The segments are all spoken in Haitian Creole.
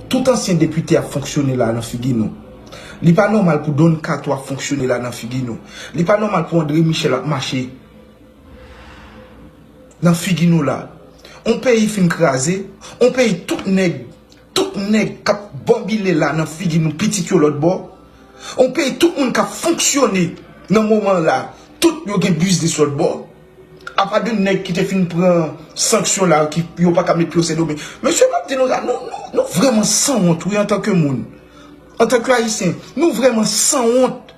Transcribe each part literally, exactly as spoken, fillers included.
Tout ansyen depite ap fonksyone la nan figi nou. Li pa nòmal pou Don Kato ap fonksyone la nan figi nou. Li pa nòmal pou André Michel ap mache nan figi nou la. On peyi fin kraze, on peyi tout nèg, tout nèg k ap banbile la nan figi nou, pitit yo lòt bò. On peyi tout moun k ap fonksyone nan moman la, tout yo gen biznis lòt bò. Apa de nèg ki te fin pran sanksyon la, ki yo pa ka met pye yo Sendomeng. Mesye, m ap di nou sa, nou, nou, nou vrèman sanwont, wi, antanke moun. Antanke Ayisyen, nou vrèman sanwont.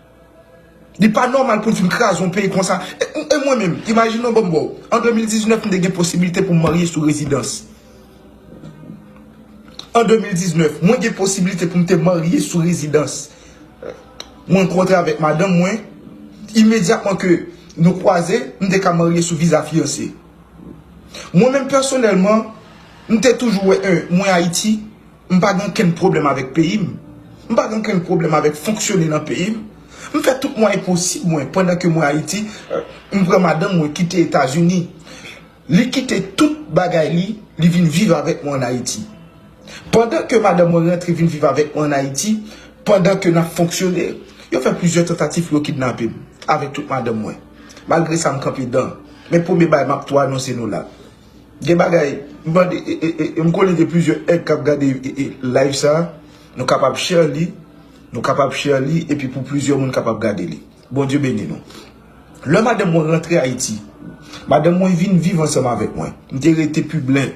Li pa nòmal pou n fin kraze yon peyi konsa. E, e mwen menm, imajine yon bon bò. An de mil diznèf, m te gen posibilite pou m marye sou rezidans. An de mil diznèf, mwen gen posibilite pou m te marye sou rezidans. Mwen rankontre avèk madanm mwen, imedyatman ke nou kwaze, m te ka marye sou viza fiyanse. Mwen menm pèsonèlman, m te toujou wè, en, mwen Ayiti, m pa gen okenn pwoblèm avèk peyi m. M pa gen okenn pwoblèm avèk fonksyone nan peyi m. M fè tout mwayen posib mwen, pandan ke mwen Ayiti, m pran madanm mwen kite Etazini. Li kite tout bagay li, li vin viv avèk mwen ann Ayiti. Pandan ke madanm mwen rantre vin viv avèk mwen ann Ayiti, pandan ke n ap fonksyone, yo fè plizyè tantativ pou yo kidnape m, avèk tout madanm mwen. Malgre sa, m kanpe dan. Men premye bagay m ap tou anonse nou la. Gen bagay, m mande, e, e, e, e, m konnen gen plizyè èg k ap gade, e, e, live sa, nou kapab share li, nou kapab share li, epi pou plizyè moun kapab gade li. Bondye beni nou. Lè madanm mwen rantre Ayiti, madanm mwen vin viv ansanm avèk mwen. M te rete Piblen.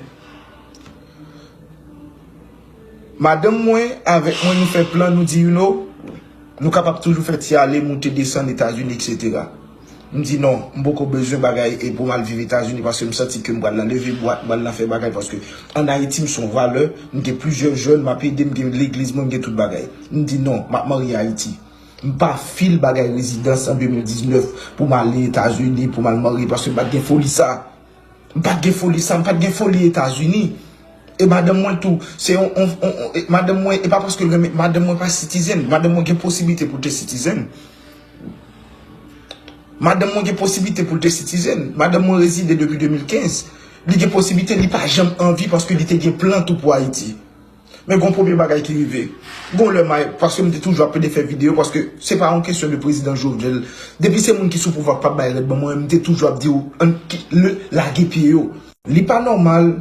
Madanm mwen avèk mwen, nou fè plan, nou di, you know, nou kapab toujou fè ti ale, moute, desann Etazini, etsetera. M di, non, m poko bezwen bagay e pou m al viv Etazini, paske m santi ke m pral nan leve bwat, m pral nan fè bagay, paske ann Ayiti, m se yon valè, m gen plizyè jèn, m ap ede, m gen legliz mwen, m gen tout bagay. M di, non, m ap marye Ayiti. M pa fil bagay rezidans an de mil diznèf pou m ale Etazini, pou m al marye, paske m pa t gen foli sa. M pa t gen foli sa, m pa t gen foli Etazini. E madanm mwen tou, se yon, on, on, on, e madanm mwen, e pa paske l renmen, madanm mwen pa citizen, madanm mwen gen posiblite pou l te citizen. Madanm mwen gen posiblite pou l te citizen. Madanm mwen rezide depi de mil kenz. Li gen posiblite, li pa janm anvi paske li te gen plan tou pou Ayiti. Men gon premye bagay ki rive. Gon lè may, paske m te toujou ap plede fè videyo, paske se pa yon kesyon de prezidan Jovenel. Depi se moun ki sou pouvwa k p ap bay rèd ban mwen, m te toujou ap di w, ann ki, le, lage pye yo. Li pa nòmal